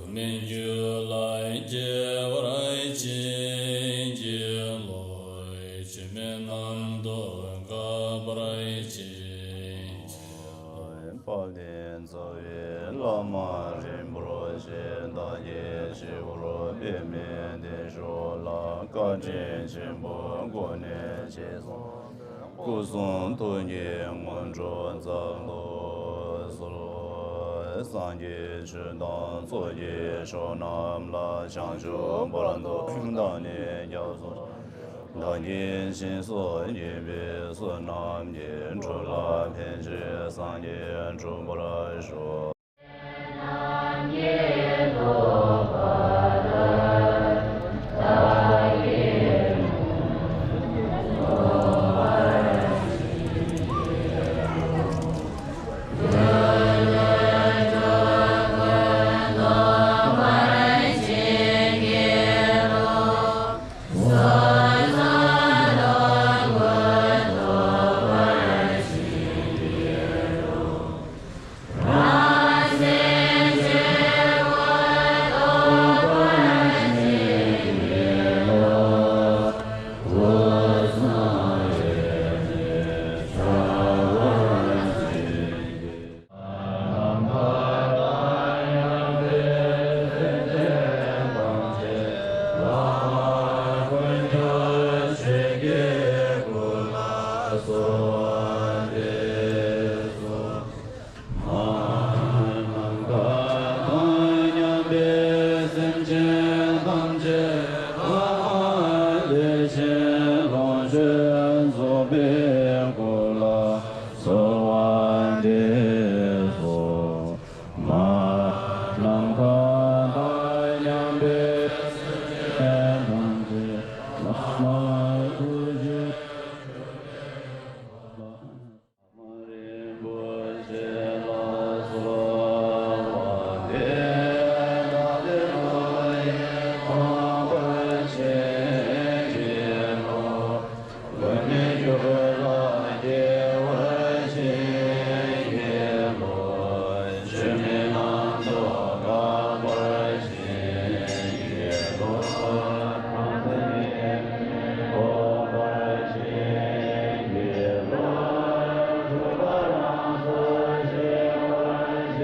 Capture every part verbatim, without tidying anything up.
མི་འགྱུར་ལ་སྐྱེ་བར་བྱིན་གྱིས་རློབས། འཆི་མེད་རྣམ་རྟོག་འགག་པར་བྱེད་ཅིང་། དཔལ་ལྡན་རྩ་བའི་བླ་མ་རིན་པོ་ཆེ་དང་བཅས་སྤྱི་བོར་པདྨའི་སྟེང་ཕྱོགས་ལ་བཀའ་དྲིན་ཆེན་པོ་སྒོ་ནས་ཆེ་སོང་། སྐུ་གསུང་ཐུགས་ཀྱི་དངོས་གྲུབ་སྩལ་དུ་གསོལ། སངས་རྒྱས་ཆོས་དང་ཚོགས་ཀྱི་མཆོག་རྣམས་ལ། བྱང་ཆུབ་བར་དུ་བདག་ནི་སྐྱབས་སུ། བདག་གིས་སྦྱིན་སོགས་བགྱིས་པའི་བསོད་ནམས་ཀྱིས། འགྲོ་ལ་ཕན་ཕྱིར་སངས་རྒྱས་འགྲུབ་པར་ཤོག། གསོལ་བ་འདེབས་སོ། མ་ནམ་མཁའ་དང་མཉམ་པའི་སེམས་ཅན་ཐམས་ཅད་བླ་མ་ཐུགས་རྗེ་ཆེན་པོའི་གོ་ལ། བླ་མ་རིན་པོ་ཆེ་ལ་གསོལ་བ་འདེབས། བདག་ནི་ལོ་ཡི་ཕོངས་པ་ཆེན་གྱི་བློ། འགོག་མེད་རྒྱུད་ལ་སྐྱེ་བར་བྱིན་གྱིས་རློབས། འཆི་མེད་རྣམ་རྟོག་འགག་པར་བྱིན་གྱིས་རློབས། གང་ཟག་ཉེས་དམིགས་འགོག་པར་བྱིན་གྱིས་རློབས། འགྲོ་བ་རང་སར་ཞི་བར་བྱིན་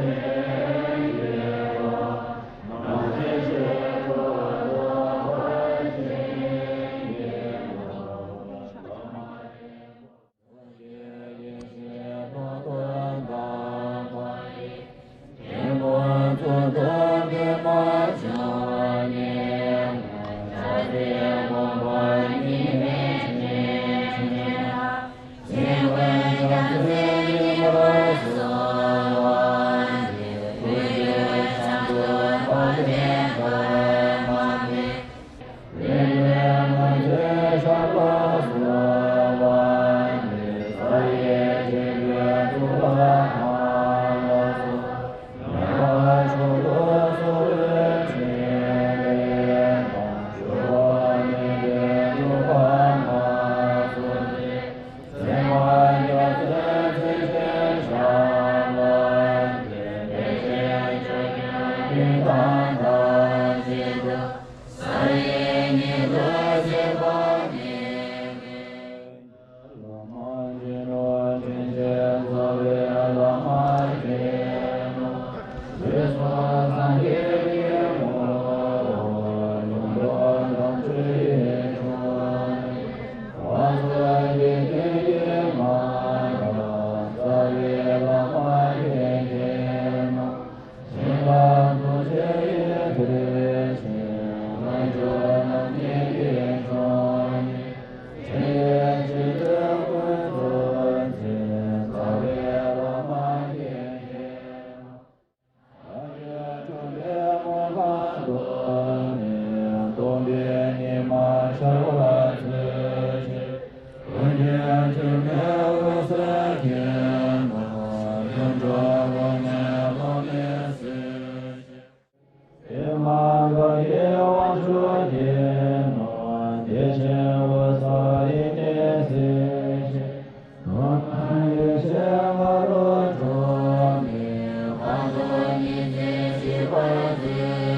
གྱིས་རློབས།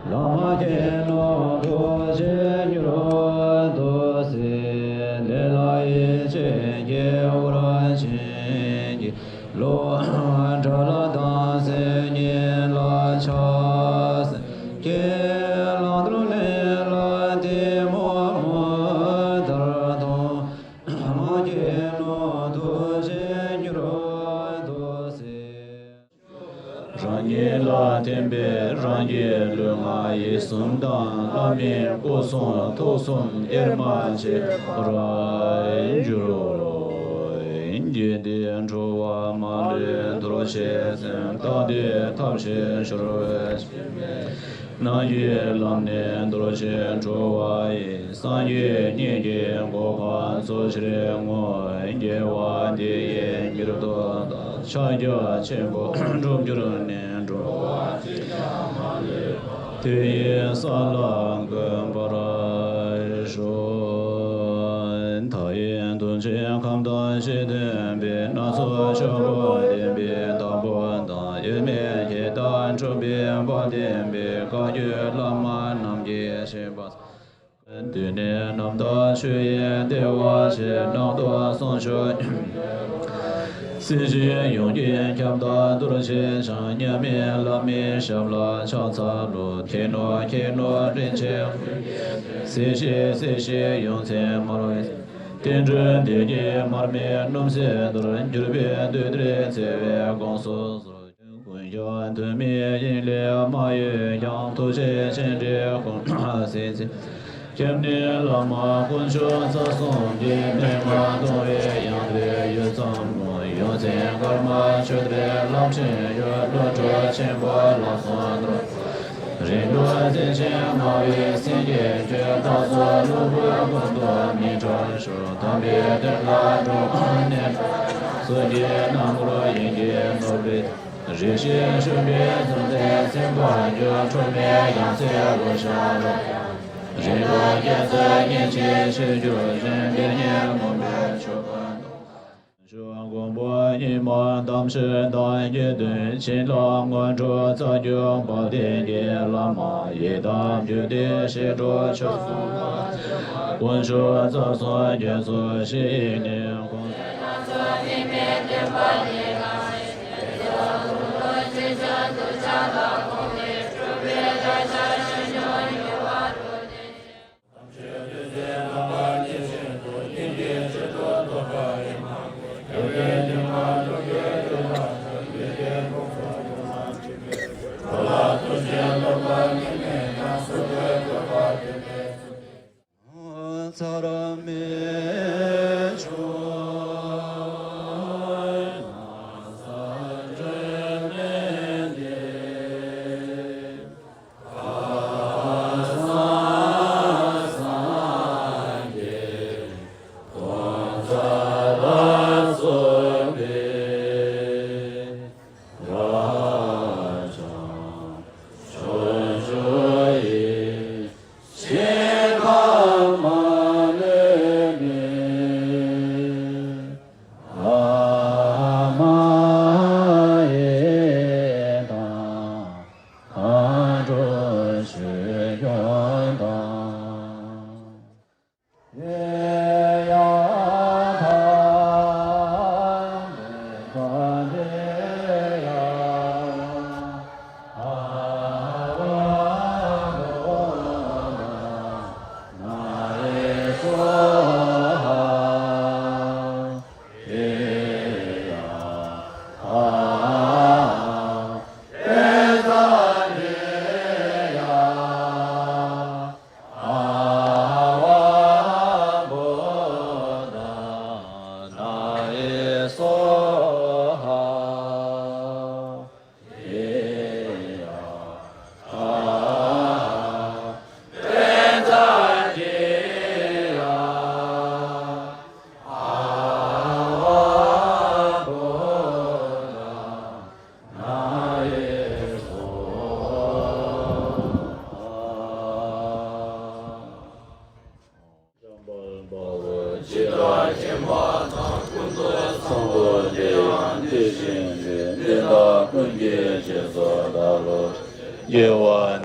བླ་མ་མཁྱེན་ནོ་ཐུགས་རྗེ་མྱུར་དུ་གཟིགས། ལས་ལ་ཡིད་ཆེས་སྐྱེ་བར་བྱིན་གྱིས་རློབས། དགྲ་ལྷ་དང་སེམས་ཅན་ལ་ཕྱག་འཚལ་གྱིས། བླང་དོར་གནས་ལ་གཏི་མུག་མུ་མཐར་ཐོངས། བླ་མ་མཁྱེན་ནོ་ཐུགས་རྗེ་མྱུར་དུ་གཟིགས། རང་ཉིད་ལ་བརྟེན་པའི་རང་གི་ལུས་ངག་ཡིད་གསུམ་དང་། བླ་མའི་སྐུ་གསུང་ཐུགས་གསུམ་དབྱེར་མ་ཕྱེད་པར་འགྱུར་རོ། རྒྱུད་འདི་འགྲོ་བ་མ་ལུས་འདུལ་བྱེད་སེམས། རྟག་བདེའི་ཐབས་ཤེས་ཤོར་བའི་ཕྱིར་མེད། ནང་གི་ལམ་ནས་འདུལ་ཞིང་འགྲོ་བ་ཡི། སངས་རྒྱས་ཉིད་ཀྱི་གོ་འཕང་སོ་ཕྱིར་བསྔོ། དགེ་བ་འདི་ཡིས་མྱུར་དུ་བདག་ཕྱག་རྒྱ་ཆེན་པོ་འགྲུབ་གྱུར་ནས། འགྲོ་བ་གཅིག་ཀྱང་མ་ལུས་པ། དེ་ཡི་ས་ལ་འགོད་པར་ཤོག་མཐའ་ཡས་གདུལ་བྱའི་ཁམས་དང་ཞི་མཐུན་པའི། སྣ་ཚོགས་ཕྱོགས་ཀུན་བསྟན་པའི་བདག་པོ་དང་། དབྱེར་མེད་ཁྱད་དང་འཕགས་པའི་དཔལ་ལྡན་པའི། བཀའ་བརྒྱུད་བླ་མ་རྣམས་ཀྱི་བཞེད་པ། དུས་ནས་རྣམ་དག་ཆོས་ཡི་བདེ་བ་ཆེ། རྣམ་རྟོག་སོང་ཆོས་སྲིད་ཞིའི་ཡོངས་ཀྱི་ཁྱབ་བདག་གདུལ་བྱའི་འཆིང་། མཉམ་མེད་བླ་མའི་ཞབས་ལ་ཕྱག་འཚལ་ལོ། མཁྱེན་ནོ་མཁྱེན་ནོ་རིན་ཆེན་ཧཱུྃ་གི་རྫས། སྲིད་ཞིའི་སྲིད་ཞིའི་ཡོངས་འཛིན་དམར་བའི་རྩེ། བསྟན་འགྲོའི་བདེ་སྐྱིད་མར་མེའི་སྣུམ་ཟད་འདོར། འགྱུར་བའི་དུས་འདིར་བརྩེ་བའི་དགོངས་སུ་གསོལ། ཀུན་ཀྱང་དུས་མིན་དབྱིངས་ལས་མ་གཡོས་ཀྱང་། ཐུགས་རྗེ་ཆེན་པོའི་དགོངས་པ་གཟིགས་མཛད། སྐྱབས་གནས་བླ་མ་དཀོན་མཆོག་རྩ་གསུམ་གྱི། མི་མ་གཏོང་བའི་ཡང་སྟེ་ཡུད་ཙམ་ཀུན། ཡོངས་འཛིན་ཀརྨ་ཆོས་སྡེའི་བླ་ཆེན་ཡོད། བློ་གྲོས་ཆེན་པོ་ལམ་གསུམ་དུ། རིང་སྒྲོག་རྩེ་ཆེན་སྨྲ་བའི་སེང་གེ་ཁྱོད། བདག་སོགས་སློབ་བུའི་ཀུན་ཏུ་མི་འཕྲད་ཤོག་དམ་པའི་དོན་ལ་འགྲོ་བ་ནི། ཚོགས་ཀྱི་རྣམ་པར་ཡིད་ཀྱིས་རྣམ་པར་རིག། རིགས་ཤེས་ཤུགས་ཀྱིས་བཟུང་སྟེ་ཚིམ་པར་འགྱུར། འཁྲུལ་མེད་ཡང་སྲིད་ལུས་ཤ་རུས། རིང་ལུགས་སྐྱེ་ཚུལ་ཉིད་ཀྱིས་ཤེས་གྱུར་ཅིང་། དེ་ཉིད་མུན་པའི་ཆོས་ཀུན་སྟོང་། མཆོག་མགོན་པོ་ཉི་མ་དམ་ཆོས་དང་དགེ་འདུན། བྱིན་རླབས་དངོས་གྲུབ་རྩ་རྒྱུད་དཔལ་ལྡན་གྱི། བླ་མ་ཡི་དམ་རྒྱུད་སྡེའི་བཤད་སྒྲུབ་ཆོས་སྲུང་དང་། དཀོན་མཆོག་རྩ་གསུམ་རྒྱལ་སྲས་བཞི་ཡི་གནས། དགོངས་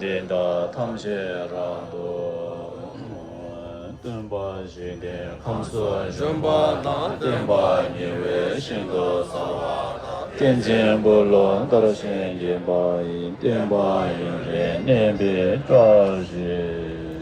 འདི་དག་ཐམས་ཅད་རབ་ཏུ་སྟོན་པ་འཇིག་རྟེན་ཁམས་སུ་བྱོན་པ་དང་། བསྟན་པ་ཉེ་བའི་ཞིང་དུ་གསལ་བ་དང་། བསྟན་འཛིན་པོ་ལོ་དར་ཞིང་རྒྱས་པ་ཡི། བསྟན་པ་ཡུན་རིང་གནས་པའི་བཀྲ་ཤིས།